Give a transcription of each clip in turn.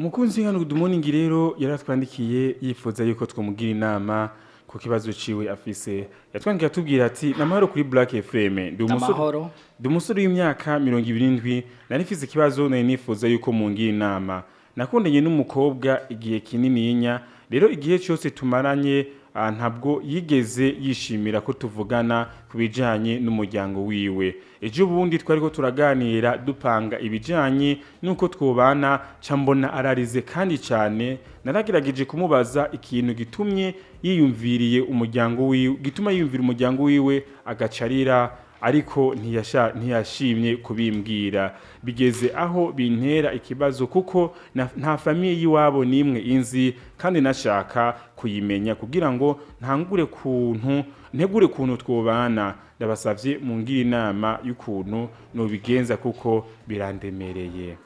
Umukunzi hano Good Morning rero yaratwandikiye yifuza yuko twamugira inama ku kibazo ciwe afise. Yatwandikiye atubwira ati: "Namahoro kuri Black FM, ndi umusore Amahoro. Ndi umusore w'imyaka 27, nari mfise ikibazo, nari nifuza yuko mungira inama. Nakundanye n'umukobwa igihe kinininya, rero igihe cyose tumaranye ntabwo yigeze yishimira ko tuvugana ku bijanye n'umuryango wiwe. Ejo bundi twariko turaganira, dupanga ibijanye n'uko twobana, ca mbona ararize kandi cyane. Naragerageje kumubaza ikintu gitumye yiyumviriye umuryango wiwe, gituma yiyumvira umuryango wiwe agacarira, ariko ntiyashimye kubimbwira. Bigeze aho bintera ikibazo kuko nta famille y'iwabo n'imwe inzi, kandi nashaka kuyimenya kugira ngo ntangure kuntu ntegure kuntu twobana. Ndabasavye mungire inama y'ukuntu nobigenza kuko birandemereye."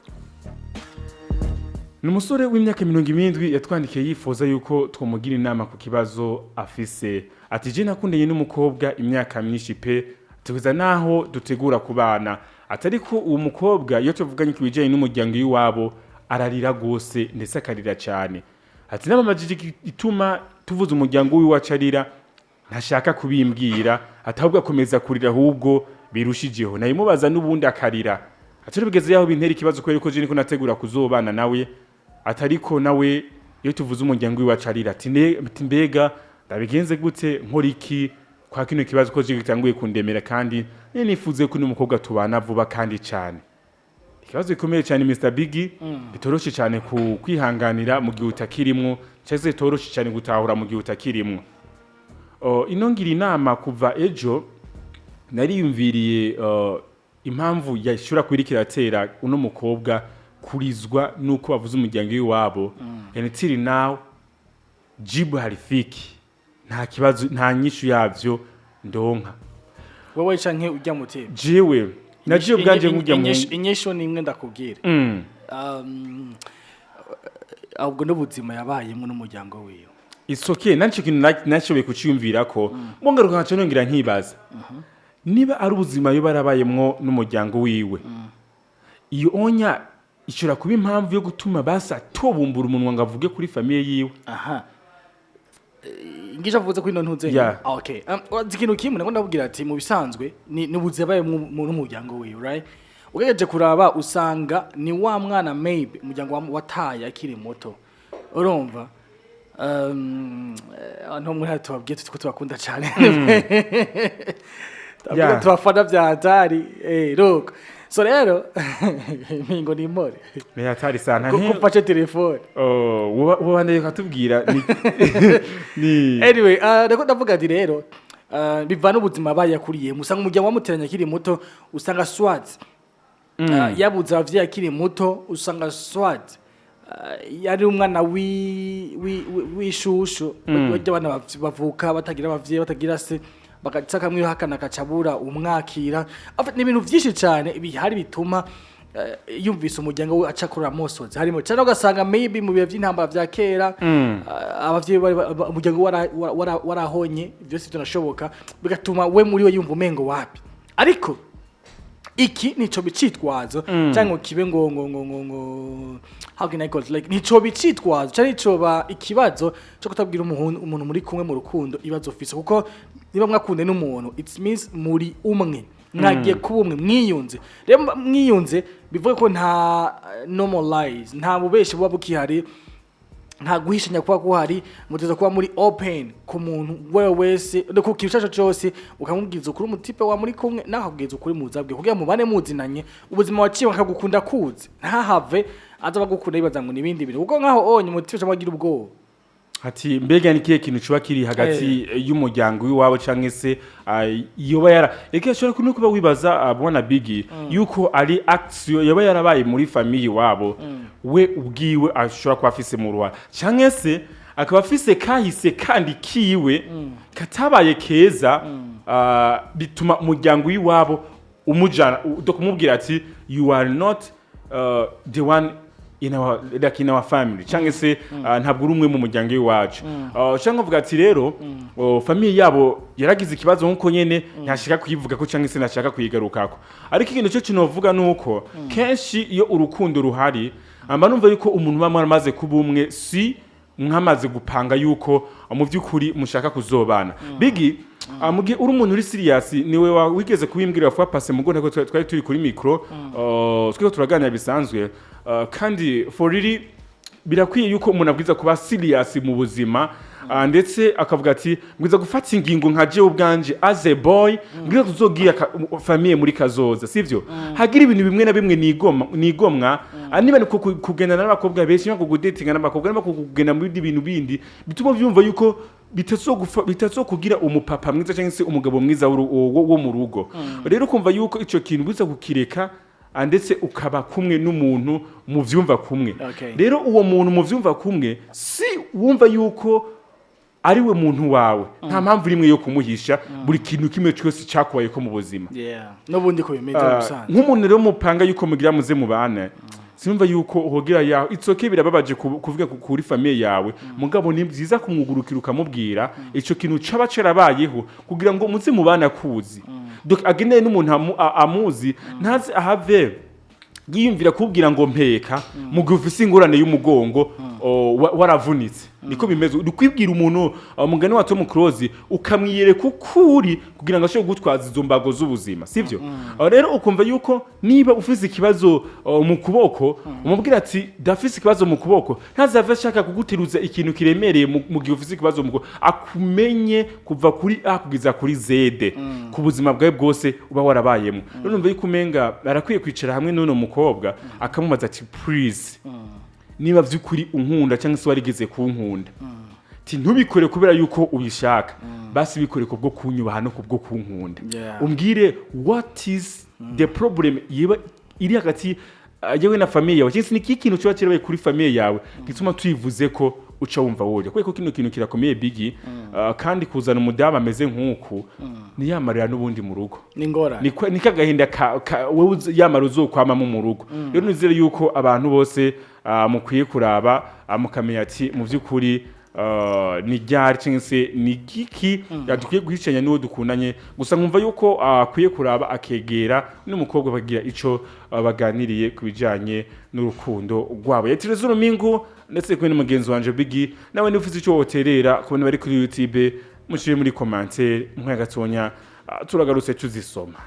Ni umusore w'imyaka 70 yatwandikiye yifuza yuko twamugira inama ku kibazo afise. Ati: "Je nakundanye n'umukobwa imyaka myinshi pe, tugeza naho dutegura kubana. Atari ko uwo mukobwa iyo tuvuganye ku bijyanye n'umuryango w'iwabo ararira gose, ndetse akarira cyane." Ati: "N'abamajije ituma tuvuze umuryango w'iwacu arira, ntashaka kubimbwira, atahubwo akomeza kurira ahubwo birushijeho. Nayimubaza n'ubundi akarira. Ati: bigeze yaho bintera ikibazo kubera ko je niko nategura kuzobana nawe, atariko nawe iyo tuvuze umuryango w'iwacu arira. Ati: Ati mbega ndabigenze gute? Nkora iki kwa kino kibazo ko je gitanguye kundemera, kandi nifuze ko n'umukobwa tubana vuba kandi cyane?" Ikibazo gikomeye cyane, Mr Biggie, bitoroshe cyane ku kwihanganira mu gihe utakirimwo, cyangwa se bitoroshe cyane gutahura mu gihe utakirimwo. Oh, ino ngira inama, kuva ejo nariyumviriye impamvu yashobora kuba iriko iratera uno mukobwa kurizwa nuko bavuze umuryango w'iwabo, and till now jibu halifiki, nta kibazo, nta nyishu yavyo ndonka. Wowe canke ujya mutima? Jewe nagiye ubwanje nkujya mu Inyishu ni imwe, ndakubwira. Ahubwo n'ubuzima yabayemo n'umuryango wiwe. It's okay, nanco kintu nashoboye kuciyumvira ko mbongaruka nkaca nongera nkibaza niba ari ubuzima yo barabayemwo n'umuryango wiwe, iyo onya ishobora kuba impamvu yo gutuma basa tobumbura umunwa ngo avuge kuri famille yiwe. Aha ngisha avuze ko ino ntuze. Yeah. Ah, okay, urazi ikintu kimwe nako ndabwira ati mu bisanzwe ni ubuzima yabayemo n'umuryango wiwe, right? Ugerageje kuraba usanga ni wa mwana maybe umuryango wataye akiri muto, urumva? Abantu bo muri hano tubabwiye tuti ko tubakunda cyane. Tubabwira tubafana bya hatari. Look, so rero mpingo ni impore. Ni hatari sana. Kuko mfashe telefone. Oh, uba ukatubwira ni Anyway, ndako ndavuga ati rero bivana ubuzima abaye yakuriyemo. Usanga umuryango wamuteranya akiri muto, usanga swat yabuze abavyeyi akiri muto, usanga swat yari umwana w'ishushu, barya abana bavuka batagira abavyeyi, batagira se, bagaca kamwe hakana akacabura umwakira. En fait, ni ibintu vyinshi cyane bihari bituma yumvise umuryango we aca akorera amosozi harimo cyane. Ugasanga maybe mu bihe by'intambara vya kera abavyeyi bari umuryango warahonye, byose binashoboka, bigatuma we muri we yumva umengo wapi. Ariko iki nico bicitwazo cyangwa ngo kibe ngo how can I call it, like nico bicitwazo cyangwa nico ba ikibazo cyo kutabwira umuntu muri kumwe mu rukundo ibibazo ufise, kuko niba mwakunde n'umuntu, it means muri umwe, mwagiye kuba umwe, mwiyunze. Rero mwiyunze bivuga ko nta no more lies, nta bubeshi buba bukihari, nta guhishanya kuba kuhari. Muteza kuba muri open ku muntu wewe wese no ku kintu cyaco cyose, ukamubwiza ukuri umutipe wa muri kumwe, nawe akakubwiza ukuri muzabwe kugira mubane muzinanye ubuzima waciye, akagukunda kuzi, ntahave aza bagukunda yibaza ngo nibindi bintu, kuko nkaho onye umutipe cyangwa agira ubwoba. Ati: "Mbega ni kihe kintu cuba kiri hagati y'umuryango w'iwabo?" Canke se yoba yara eke ashobora no kuba wibaza, bwana Bigi, yuko ari action yoba yarabaye muri famille iwabo, we ubwiwe ashobora kuba afise mu ruhara, canke se akaba afise kahise kandi kiwe katabaye keza, bituma umuryango w'iwabo umujana kumubwira ati: "You are not the one in our, like in our family," cyangwa se "Ntabwo uri umwe mu muryango w'iwacu." Cyangwa avuga ati rero famille yabo yaragize ikibazo nkuko nyene ntashaka kuyivuga ko cyangwa se ntashaka kuyigarukako. Ariko ikintu cyo kinovuga nuko kenshi iyo urukundo ruhari Amba numva yuko umuntu uba mwaramaze kuba umwe, si mwamaze gupanga yuko mu by'ukuri mushaka kuzobana. Bigi, mu gihe uri umuntu uri serious, niwe wigeze kubimbwira fois passée mu ntako twari turi kuri micro, twiko turaganira bisanzwe, kandi for really birakwiye yuko umuntu abwiza kuba serious mu buzima, ndetse akavuga ati mbwiza gufata ingingo nka jewe ubwanje as a boy, mbwiza tuzogira famille muri kazoza, sivyo? Hagira ibintu bimwe na bimwe nigomwa, niba ni kugendana n'abakobwa benshi, niba kugudatinga n'abakobwa, niba kugenda mu bindi bintu bindi bituma byumva yuko bitazokugira umupapa mwiza cyangwa se umugabo mwiza wo mu rugo. Rero kumva yuko ico kintu biza kukireka, ndetse ukaba kumwe n'umuntu mu vyumva kumwe. Rero uwo muntu mu vyumva kumwe, si wumva yuko ari we muntu wawe, nta mpamvu rimwe yo kumuhisha buri kintu kimwe cyose cyakubaye ko mu buzima. Yeah, n'ubundi ko bimeze ubusanzwe. Nk'umuntu rero mupanga yuko mugira muze mubane, sinumva yuko hogira yaho. It's okay, birababaje kuvuga kuri famille yawe, mugabo ni byiza kumwugurukira ukamubwira ico kintu caba carabayeho kugira ngo muze mubane akuzi. Donc ageneye n'umuntu amuzi, ntaze ahave yiyumvira kubwira ngo mpeka mu gihe ufise ingorane y'umugongo, waravunitse. Niko bimeze, uri kwibwira umuntu, mugani wa Tom Close, ukamwiyereka ukuri kugira ngo ashobore gutwaza izo mbago z'ubuzima, sivyo? Rero ukumva yuko niba ufise ikibazo mu kuboko, umubwira ati ndafise ikibazo mu kuboko, ntazave ashaka kuguteruza ikintu kiremereye mu gihe ufise ikibazo mu kuboko. Akumenye kuva kuri A kugeza kuri Z ku buzima bwawe bwose uba warabayemo. Rero numva yuko umenga arakwiye kwicara hamwe n'uno mukobwa, akamubaza ati please, niba by'ukuri unkunda cyangwa se warigeze kunkunda, ati ntubikore kubera yuko ubishaka, basi bikore kubwo kunyubaha no kubwo kunkunda. Umbwire what is the problem yeba iri hagati yewe na famille yawe, cyangwa se ni iki kintu kiba kirabaye kuri famille yawe gituma tuyivuze ko uca wumva woja, kubera ko kino kintu kirakomeye, Bigi, kandi kuzana umudamu ameze nk'uku niyamarira n'ubundi mu rugo. Ni ingorane. Ni kagahinda ka wewe yamara uzokwamamo mu rugo. Rero nizere yuko abantu bose mukwiye kuraba, mukamenya ati mu by'ukuri ni ryari cyangwa se ni giki dukwiye guhishanya n'uwo dukundanye. Gusa nkumva yuko akwiye kuraba akegera n'umukobwa bagira ico baganiriye ku bijanye n'urukundo rwabo. Yatireze urumingu ndetse kumwe n'umugenzi wanje Bigi. Nawe niba ufite ico woterera ku bantu bari kuri YouTube, mushire muri commentaire, mwe gatonya, turagarutse tuzisoma.